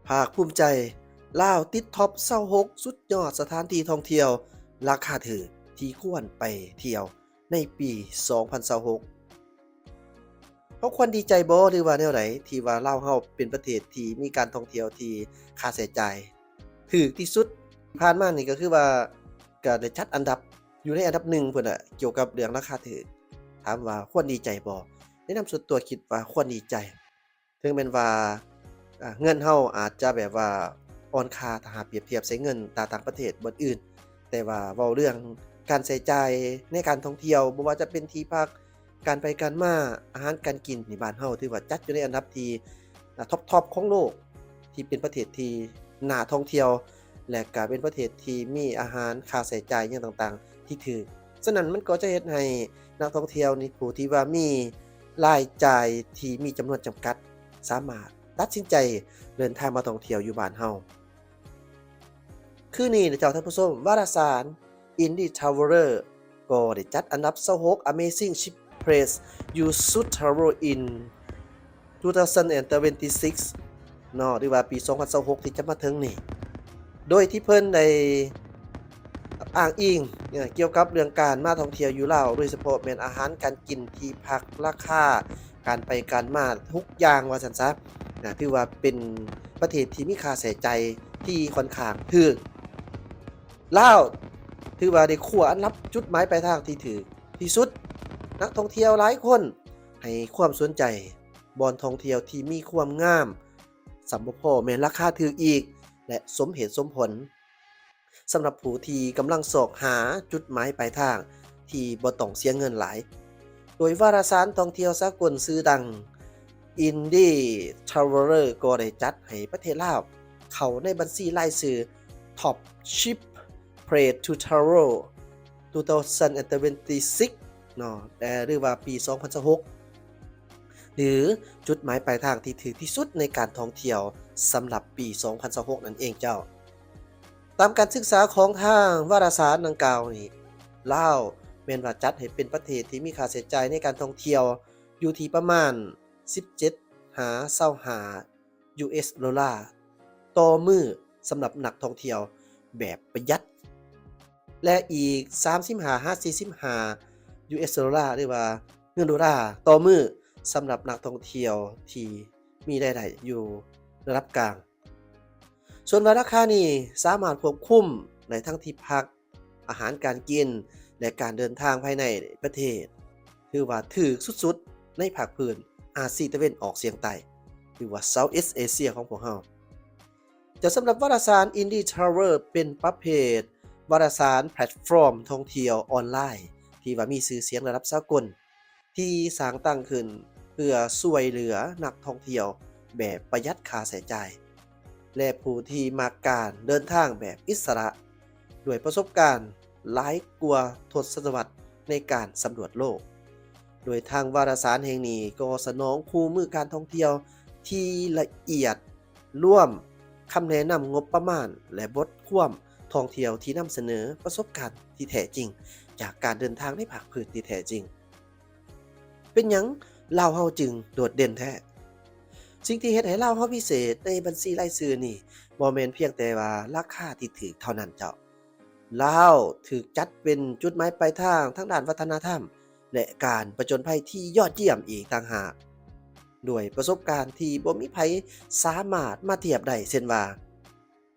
ພາກພູມໃຈ, ລາວຕິດທັອບຊາວຫົກສຸດຍອດສະຖານທີ່ທ່ອງທ່ຽວລາຄາຖືກທີ່ຄວນໄປທ່ຽວໃນປີສອງພັນຊາວຫົກ. ເຮົາຄວນດີໃຈບໍ່ ຫຼືວ່າແນວໃດ ທີ່ວ່າລາວເຮົາເປັນປະເທດທີ່ມີການທ່ອງທ່ຽວທີ່ຄ່າໃຊ້ຈ່າຍຖືກທີ່ສຸດ? ຜ່ານມານີ້ກໍຄືວ່າ ກໍໄດ້ຈັດອັນດັບຢູ່ໃນອັນດັບໜຶ່ງພຸ້ນນະ ກ່ຽວກັບເລື່ອງລາຄາຖືກ. ຖາມວ່າຄວນດີໃຈບໍ່? ໃນນາມສ່ວນຕົວຄິດວ່າຄວນດີໃຈ. ເຖິງແມ່ນວ່າ ອາ ເງິນເຮົາອາດຈະແບບວ່າອ່ອນຄ່າ ຖ້າຫາກປຽບທຽບໃສ່ເງິນຕາຕ່າງປະເທດບ່ອນອື່ນ, ແຕ່ວ່າເວົ້າເລື່ອງການໃຊ້ຈ່າຍໃນການທ່ອງທ່ຽວ, ບໍ່ວ່າຈະເປັນທີ່ພັກ, ການໄປການມາ, ອາຫານການກິນ ນີ້ບ້ານເຮົາຖືວ່າຈັດຢູ່ໃນອັນດັບທີ່ ອາ ທັອບໆຂອງໂລກ, ທີ່ເປັນປະເທດທີ່ໜ້າທ່ອງທ່ຽວ ແລະ ກະເປັນປະເທດທີ່ມີອາຫານ, ຄ່າໃຊ້ຈ່າຍຫຍັງຕ່າງໆທີ່ຖືກ. ສະນັ້ນມັນກໍຈະເຮັດໃຫ້ນັກທ່ອງທ່ຽວນີ້ ຜູ້ທີ່ວ່າມີລາຍຈ່າຍທີ່ມີຈຳນວນຈຳກັດ ສາມາດຕັດສິນໃຈເດີນທາງມາທ່ອງທ່ຽວຢູ່ບ້ານເຮົາ. ຄືນີ້ນະເຈົ້າທ່ານຜູ້ຊົມ, ວາລະສານ Indie Traveler ກໍໄດ້ຈັດອັນດັບຊາວຫົກ Amazing Cheapest Place You Should Travel in two thousand twenty-six ເນາະ ຫຼືວ່າປີສອງພັນຊາວຫົກທີ່ຈະມາເຖິງນີ້, ໂດຍທີ່ເພິ່ນໄດ້ອ້າງອີງ ເອີ ກ່ຽວກັບເລື່ອງການມາທ່ອງທ່ຽວຢູ່ລາວ, ໂດຍສະເພາະແມ່ນອາຫານການກິນ, ທີ່ພັກ, ລາຄາ, ການໄປການມາ, ທຸກຢ່າງວ່າຊັ້ນຊະ, ນະ ຖືວ່າເປັນປະເທດທີ່ມີຄ່າໃຊ້ຈ່າຍທີ່ຂ້ອນຂ້າງຖືກ. ລາວຖືວ່າໄດ້ຄວ້າອັນດັບຈຸດໝາຍປາຍທາງທີ່ຖືກທີ່ສຸດ. ນັກທ່ອງທ່ຽວຫຼາຍຄົນໃຫ້ຄວາມສົນໃຈບ່ອນທ່ອງທ່ຽວທີ່ມີຄວາມງາມ, ສ່ຳບໍ່ພໍແມ່ນລາຄາຖືກອີກ ແລະ ສົມເຫດສົມຜົນ ສຳລັບຜູ້ທີ່ກຳລັງຊອກຫາຈຸດໝາຍປາຍທາງທີ່ບໍ່ຕ້ອງເສຍເງິນຫຼາຍ. ໂດຍວາລະສານທ່ອງທ່ຽວສາກົນຊື່ດັງ Indie Traveler ກໍໄດ້ຈັດໃຫ້ປະເທດລາວເຂົ້າໃນບັນຊີລາຍຊື່ Top Cheap Place to Travel two thousand twenty-six ເນາະ ແລະ ຫຼືວ່າປີສອງພັນຊາວຫົກ ຫຼື ຈຸດໝາຍປາຍທາງທີ່ຖືກທີ່ສຸດໃນການທ່ອງທ່ຽວສຳລັບປີສອງພັນຊາວຫົກນັ້ນເອງເຈົ້າ. ຕາມການສຶກສາຂອງທາງວາລະສານດັ່ງກ່າວນີ້, ລາວແມ່ນວ່າຈັດໃຫ້ເປັນປະເທດທີ່ມີຄ່າໃຊ້ຈ່າຍໃນການທ່ອງທ່ຽວຢູ່ທີ່ປະມານສິບເຈັດຫາຊາວຫ້າ ຢູເອສໂດລາຕໍ່ມື້ ສຳລັບນັກທ່ອງທ່ຽວແບບປະຢັດ ແລະ ອີກສາມສິບຫ້າຫາສີ່ສິບຫ້າ ຢູເອສໂດລາ ຫຼືວ່າເງິນໂດລາຕໍ່ມື້ ສຳລັບນັກທ່ອງທ່ຽວທີ່ມີລາຍໄດ້ຢູ່ລະດັບກາງ. ສ່ວນວ່າລາຄານີ້ສາມາດຄວບຄຸມໄດ້ທັງທີ່ພັກ, ອາຫານການກິນ ແລະ ການເດີນທາງພາຍໃນປະເທດ, ຖືວ່າຖືກສຸດໆໃນພາກພື້ນອາຊີຕາເວັນອອກສຽງໃຕ້ ຫຼືວ່າ Southeast Asia ຂອງພວກເຮົາ. ແຕ່ສຳລັບວາລະສານ Indie Travel ເປັນປະເພດວາລະສານແພລດຟອມທ່ອງທ່ຽວອອນລາຍ ທີ່ວ່າມີຊື່ສຽງລະດັບສາກົນ ທີ່ສ້າງຕັ້ງຂຶ້ນເພື່ອຊ່ວຍເຫຼືອນັກທ່ອງທ່ຽວແບບປະຢັດຄ່າໃຊ້ຈ່າຍ ແລະ ຜູ້ທີ່ມັກການເດີນທາງແບບອິດສະຫຼະ ດ້ວຍປະສົບການຫຼາຍກວ່າທົດສະວັດໃນການສຳຫຼວດໂລກ. ໂດຍທາງວາລະສານແຫ່ງນີ້ກໍສະໜອງຄູ່ມືການທ່ອງທ່ຽວທີ່ລະອຽດ ລວມຄຳແນະນຳງົບປະມານ ແລະ ບົດຄວາມທ່ອງທ່ຽວທີ່ນຳສະເໜີປະສົບການທີ່ແທ້ຈິງຈາກການເດີນທາງໃນພາກພື້ນທີ່ແທ້ຈິງ. ເປັນຫຍັງລາວເຮົາຈຶ່ງໂດດເດັ່ນແທ້? ສິ່ງທີ່ເຮັດໃຫ້ລາວເຮົາພິເສດໃນບັນຊີລາຍຊື່ນີ້ ບໍ່ແມ່ນພຽງແຕ່ວ່າລາຄາທີ່ຖືກເທົ່ານັ້ນເຈົ້າ. ລາວຖືກຈັດເປັນຈຸດໝາຍປາຍທາງທາງດ້ານວັດທະນະທຳ ແລະ ການປະຈົນໄພທີ່ຍອດຢ້ຽມອີກຕ່າງຫາກ, ດ້ວຍປະສົບການທີ່ບໍ່ມີໃຜສາມາດມາທຽບໄດ້ ເຊັ່ນວ່າ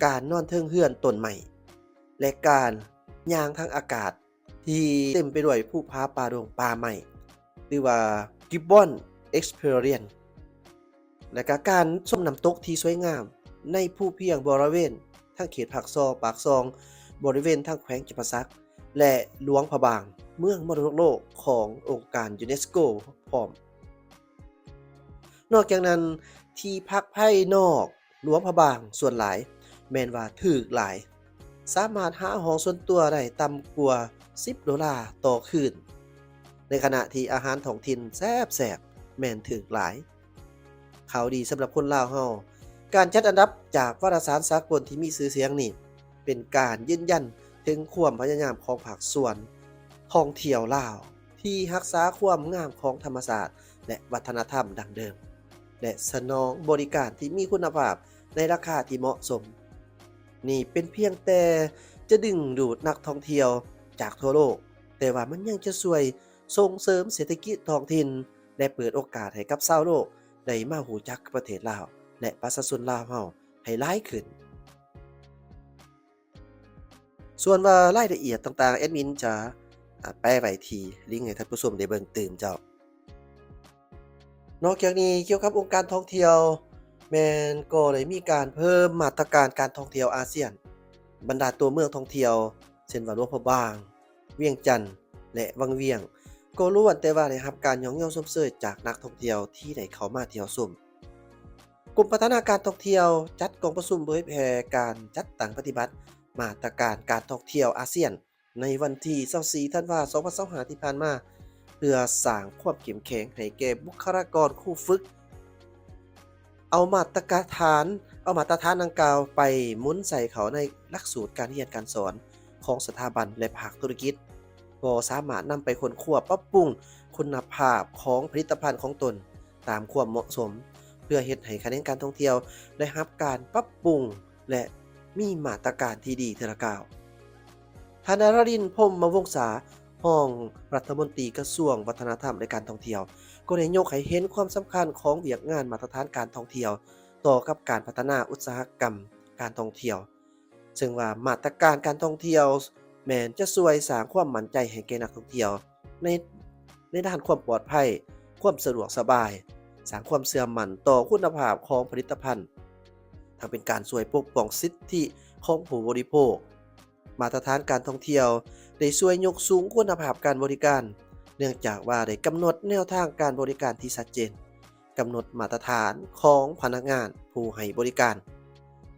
ການນອນເທິງເຮືອນຕົ້ນໄມ້ ແລະ ການຍ່າງທາງອາກາດທີ່ເຕັມໄປດ້ວຍພູຜາປ່າດົງປ່າໄມ້ ຫຼືວ່າ Gibbon Experience ແລະ ກະການຊົມນ້ຳຕົກທີ່ສວຍງາມໃນພູພຽງບໍລິເວນທາງເຂດພາກຊອ ປາກຊ່ອງ ບໍລິເວນທາງແຂວງຈຳປາສັກ ແລະ ຫຼວງພະບາງ ເມືອງມໍລະດົກໂລກຂອງອົງການຢູເນສໂກພ້ອມ. ນອກຈາກນັ້ນ, ທີ່ພັກພາຍນອກຫຼວງພະບາງສ່ວນຫຼາຍແມ່ນວ່າຖືກຫຼາຍ, ສາມາດຫາຫ້ອງສ່ວນຕົວໄດ້ຕ່ຳກວ່າສິບໂດລາຕໍ່ຄືນ, ໃນຂະນະທີ່ອາຫານທ້ອງຖິ່ນແຊບໆແມ່ນຖືກຫຼາຍ. ຂ່າວດີສຳລັບຄົນລາວເຮົາ, ການຈັດອັນດັບຈາກວາລະສານສາກົນທີ່ມີຊື່ສຽງນີ້ ເປັນການຢືນຢັນເຖິງຄວາມພະຍາຍາມຂອງພາກສ່ວນທ່ອງທ່ຽວລາວ ທີ່ຮັກສາຄວາມງາມຂອງທຳມະຊາດ ແລະ ວັດທະນະທຳດັ້ງເດີມ ແລະ ສະໜອງບໍລິການທີ່ມີຄຸນນະພາບ ໃນລາຄາທີ່ເໝາະສົມ. ນີ້ເປັນພຽງແຕ່ຈະດຶງດູດນັກທ່ອງທ່ຽວຈາກທົ່ວໂລກ, ແຕ່ວ່າມັນຍັງຈະຊ່ວຍສົ່ງເສີມເສດຖະກິດທ້ອງຖິ່ນ ແລະ ເປີດໂອກາດໃຫ້ກັບຊາວໂລກໄດ້ມາຮູ້ຈັກກັບປະເທດລາວ ແລະ ປະຊາຊົນລາວເຮົາໃຫ້ຫຼາຍຂຶ້ນ. ສ່ວນວ່າລາຍລະອຽດຕ່າງໆ ແອດມິນຈະ ອາ ແປະໄວ້ທີ່ລິງໃຫ້ທ່ານຜູ້ຊົມໄດ້ເບິ່ງຕື່ມເຈົ້າ. ນອກຈາກນີ້ ກ່ຽວກັບອົງການທ່ອງທ່ຽວ ແມ່ນກໍໄດ້ມີການເພີ່ມມາດຕະການການທ່ອງທ່ຽວອາຊຽນ. ບັນດາຕົວເມືອງທ່ອງທ່ຽວ ເຊັ່ນວ່າ ຫຼວງພະບາງ, ວຽງຈັນ ແລະ ວັງວຽງ ກໍລ້ວນແຕ່ວ່າໄດ້ຮັບການຍ້ອງຍໍຊົມເຊີຍຈາກນັກທ່ອງທ່ຽວທີ່ໄດ້ເຂົ້າມາທ່ຽວຊົມ. ກົມພັດທະນາການທ່ອງທ່ຽວຈັດກອງປະຊຸມເຜີຍແຜ່ການຈັດຕັ້ງປະຕິບັດມາດຕະການການທ່ອງທ່ຽວອາຊຽນ ໃນວັນທີຊາວສີ່ ທັນວາ ສອງພັນຊາວຫ້າ ທີ່ຜ່ານມາ ເພື່ອສ້າງຄວາມເຂັ້ມແຂງໃຫ້ແກ່ບຸກຄະລາກອນຄູຝຶກ, ເອົາມາດຕະກະຖານ, ເອົາມາດຕະຖານດັ່ງກ່າວໄປໝູນໃສ່ເຂົ້າໃນຫຼັກສູດການຮຽນການສອນຂອງສະຖາບັນ ແລະ ພາກທຸລະກິດ, ກໍສາມາດນຳໄປຄົ້ນຄວ້າປັບປຸງຄຸນນະພາບຂອງຜະລິດຕະພັນຂອງຕົນຕາມຄວາມເໝາະສົມ, ເພື່ອເຮັດໃຫ້ຂະແໜງການທ່ອງທ່ຽວໄດ້ຮັບການປັບປຸງ ແລະ ມີມາດຕະການທີ່ດີເທື່ອລະກ້າວ. ທ່ານ ນະຣາລິນ ພົມມະວົງສາ ຮອງລັດຖະມົນຕີກະຊວງວັດທະນະທຳ ແລະ ການທ່ອງທ່ຽວ ກໍໄດ້ຍົກໃຫ້ເຫັນຄວາມສຳຄັນຂອງວຽກງານມາດຕະຖານການທ່ອງທ່ຽວ ຕໍ່ກັບການພັດທະນາອຸດສາຫະກຳການທ່ອງທ່ຽວ, ເຊິ່ງວ່າມາດຕະການການທ່ອງທ່ຽວແມ່ນຈະຊ່ວຍສ້າງຄວາມໝັ້ນໃຈໃຫ້ແກ່ນັກທ່ອງທ່ຽວໃນ ໃນດ້ານຄວາມປອດໄພ, ຄວາມສະດວກສະບາຍ, ສ້າງຄວາມເຊື່ອໝັ້ນຕໍ່ຄຸນນະພາບຂອງຜະລິດຕະພັນ, ທັງເປັນການຊ່ວຍປົກປ້ອງສິດທິຂອງຜູ້ບໍລິໂພກ. ມາດຕະຖານການທ່ອງທ່ຽວໄດ້ຊ່ວຍຍົກສູງຄຸນນະພາບການບໍລິການ, ເນື່ອງຈາກວ່າໄດ້ກຳນົດແນວທາງການບໍລິການທີ່ຊັດເຈນ, ກຳນົດມາດຕະຖານຂອງພະນັກງານຜູ້ໃຫ້ບໍລິການ,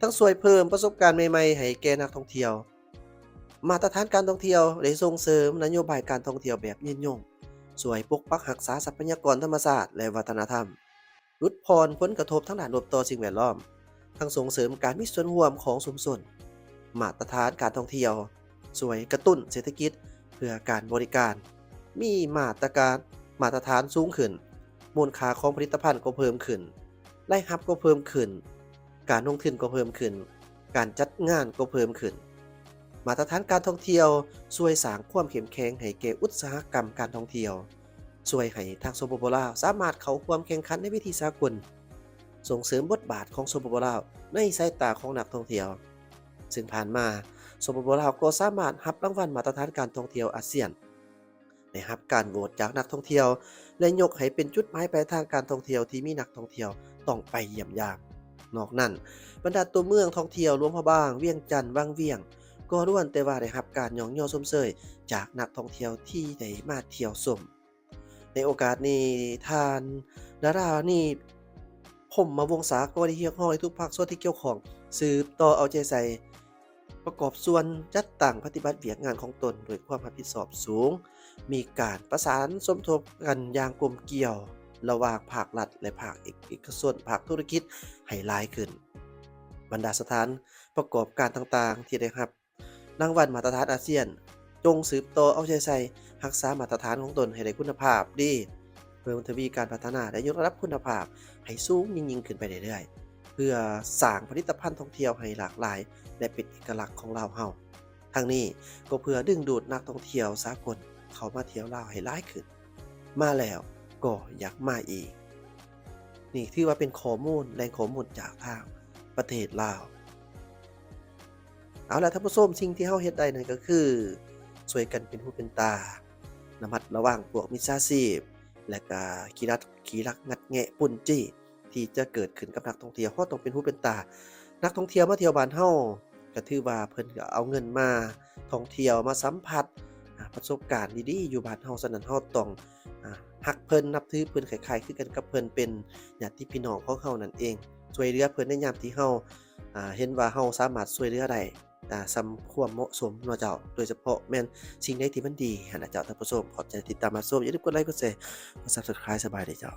ທັງຊ່ວຍເພີ່ມປະສົບການໃໝ່ໆໃຫ້ແກ່ນັກທ່ອງທ່ຽວ. ມາດຕະຖານການທ່ອງທ່ຽວໄດ້ສົ່ງເສີມນະໂຍບາຍການທ່ອງທ່ຽວແບບຍືນຍົງ, ຊ່ວຍປົກປັກຮັກສາຊັບພະຍາກອນທຳມະຊາດ ແລະ ວັດທະນະທຳ, ຫຼຸດຜ່ອນຜົນກະທົບທາງດ້ານລົບຕໍ່ສິ່ງແວດລ້ອມ, ທັງສົ່ງເສີມການມີສ່ວນຮ່ວມຂອງຊຸມຊົນ. ມາດຕະຖານການທ່ອງທ່ຽວຊ່ວຍກະຕຸ້ນເສດຖະກິດເພື່ອການບໍລິການ ມີມາດຕະການ ມາດຕະຖານສູງຂຶ້ນ, ມູນຄ່າຂອງຜະລິດຕະພັນກໍເພີ່ມຂຶ້ນ, ລາຍຮັບກໍເພີ່ມຂຶ້ນ, ການລົງທຶນກໍເພີ່ມຂຶ້ນ, ການຈັດງານກໍເພີ່ມຂຶ້ນ. ມາດຕະຖານການທ່ອງທ່ຽວຊ່ວຍສ້າງຄວາມເຂັ້ມແຂງໃຫ້ແກ່ອຸດສາຫະກຳການທ່ອງທ່ຽວ, ຊ່ວຍໃຫ້ທາງ ສປປ ລາວ ສາມາດເຂົ້າຮ່ວມແຂ່ງຂັນໃນເວທີສາກົນ, ສົ່ງເສີມບົດບາດຂອງ ສປປ ລາວ ໃນສາຍຕາຂອງນັກທ່ອງທ່ຽວ, ເຊິ່ງຜ່ານມາ ສປປ ລາວ ກໍສາມາດຮັບລາງວັນມາດຕະຖານການທ່ອງທ່ຽວອາຊຽນ, ໄດ້ຮັບການໂຫວດຈາກນັກທ່ອງທ່ຽວ ແລະ ຍົກໃຫ້ເປັນຈຸດໝາຍປາຍທາງການທ່ອງທ່ຽວທີ່ມີນັກທ່ອງທ່ຽວຕ້ອງໄປຢ້ຽມຢາມ. ນອກນັ້ນ, ບັນດາຕົວເມືອງທ່ອງທ່ຽວ ຫຼວງພະບາງ, ວຽງຈັນ, ວັງວຽງ ກໍລ້ວນແຕ່ວ່າໄດ້ຮັບການຍ້ອງຍໍຊົມເຊີຍຈາກນັກທ່ອງທ່ຽວທີ່ໄດ້ມາທ່ຽວຊົມ. ໃນໂອກາດນີ້, ທ່ານ ນາຣານີ ພົມມະວົງສາ ກໍໄດ້ຮຽກຮ້ອງໃຫ້ທຸກພາກສ່ວນທີ່ກ່ຽວຂ້ອງສືບຕໍ່ເອົາໃຈໃສ່ ປະກອບສ່ວນຈັດຕັ້ງປະຕິບັດວຽກງານຂອງຕົນດ້ວຍຄວາມຮັບຜິດຊອບສູງ, ມີການປະສານສົມທົບກັນຢ່າງກົມກ່ຽວລະຫວ່າງພາກລັດ ແລະ ພາກເອກະຊົນ, ພາກທຸລະກິດໃຫ້ຫຼາຍຂຶ້ນ. ບັນດາສະຖານປະກອບການຕ່າງໆທີ່ໄດ້ຮັບ ລາງວັນມາດຕະຖານອາຊຽນ, ຈົ່ງສືບຕໍ່ເອົາໃຈໃສ່ຮັກສາມາດຕະຖານຂອງຕົນໃຫ້ໄດ້ຄຸນນະພາບດີ, ເພີ່ມທະວີການພັດທະນາ ແລະ ຍົກລະດັບຄຸນນະພາບໃຫ້ສູງຍິ່ງໆຂຶ້ນໄປເລື້ອຍໆ, ເພື່ອສ້າງຜະລິດຕະພັນທ່ອງທ່ຽວໃຫ້ຫຼາກຫຼາຍ ແລະ ເປັນເອກະລັກຂອງລາວເຮົາ. ທັງນີ້ກໍເພື່ອດຶງດູດນັກທ່ອງທ່ຽວສາກົນເຂົ້າມາທ່ຽວລາວໃຫ້ຫຼາຍຂຶ້ນ, ມາແລ້ວກໍຢາກມາອີກ. ນີ້ຖືວ່າເປັນຂໍ້ມູນ, ແຫຼ່ງຂໍ້ມູນຈາກທາງປະເທດລາວ. ເອົາລະທ່ານຜູ້ຊົມ, ສິ່ງທີ່ເຮົາເຮັດໄດ້ນັ້ນກໍຄື ຊ່ວຍກັນເປັນຫູເປັນຕາ, ລະມັດລະວັງພວກມິດສາຊີບ ແລະ ກະຂີ້ລັກ ຂີ້ລັກງັດແງະປຸ້ນຈີ້ ທີ່ຈະເກີດຂຶ້ນກັບນັກທ່ອງທ່ຽວ. ເຮົາຕ້ອງເປັນຫູເປັນຕາ. ນັກທ່ອງທ່ຽວມາທ່ຽວບ້ານເຮົາ ກໍຖືວ່າເພິ່ນກໍເອົາເງິນມາທ່ອງທ່ຽວ ມາສຳຜັດ ອາ ປະສົບການດີໆຢູ່ບ້ານເຮົາ. ສະນັ້ນ ເຮົາຕ້ອງ ອາ ຮັກເພິ່ນ, ນັບຖືເພິ່ນ, ຄ້າຍໆຄືກັນກັບເພິ່ນເປັນຍາດຕິພີ່ນ້ອງຂອງເຮົານັ້ນເອງ. ຊ່ວຍເຫຼືອເພິ່ນໃນຍາມທີ່ເຮົາ ອາ ເຫັນວ່າເຮົາສາມາດຊ່ວຍເຫຼືອໄດ້ ອາ ສ່ຳຄວາມເໝາະສົມເນາະເຈົ້າ, ໂດຍສະເພາະແມ່ນສິ່ງໃດທີ່ມັນດີຫັ້ນນະເຈົ້າ. ທ່ານຜູ້ຊົມ ຂອບໃຈທີ່ຕິດຕາມຮັບຊົມ, ຢ່າລືມກົດໄລ, ກົດແຊ, ກົດ Subscribe. ສະບາຍດີເຈົ້າ.